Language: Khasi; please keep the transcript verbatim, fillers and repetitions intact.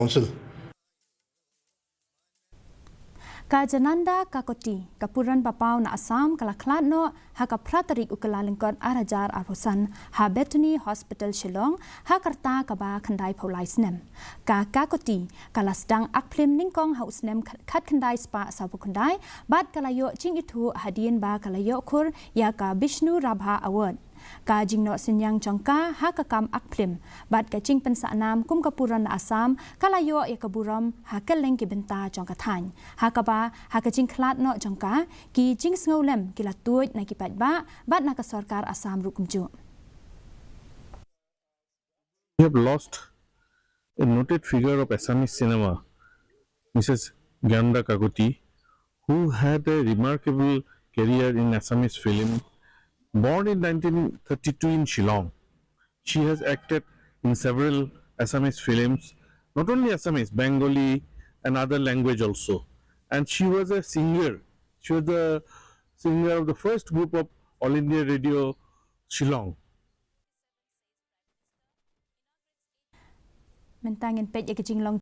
Council. Ka Jananda Kakoti, ka puran ba paw na Assam, ka la khlad noh ha ka phra tarik u Kyllalyngkot ar hajar arphew san ha Bethany Hospital Shillong, ha ka rta kaba khyndai phew lai snem. Ka Kakoti ka la sdang ak phlim nyngkong ha u snem khatkhyndai spah sawphew khyndai bad ka la ïoh jingithuh hadien ba ka la ïoh khur ïa ka Bishnu Rabha Award. Ka jingnoh synñiang jong ka ha ka kam ak phlim bad ka jingpynsah nam kum ka puran na Assam ka la ïoh ïa ka burom ha kylleng ki bynta jong ka thaiñ, ha kaba ha ka jingkhlad noh jong ka, ki jingsngewlem ki la tuid na ki paidbah bad na ka sorkar Assam ruh kumjuh. We have lost a noted figure of Assamese cinema, Missus Jananda Kakoti, who had a remarkable career in Assamese film. Born in nineteen thirty-two in Shillong, she has acted in several Assamese films, not only Assamese, Bengali and other language also. And she was a singer. She was the singer of the first group of All India Radio Shillong. Mynta ngin peit ïa ka jinglong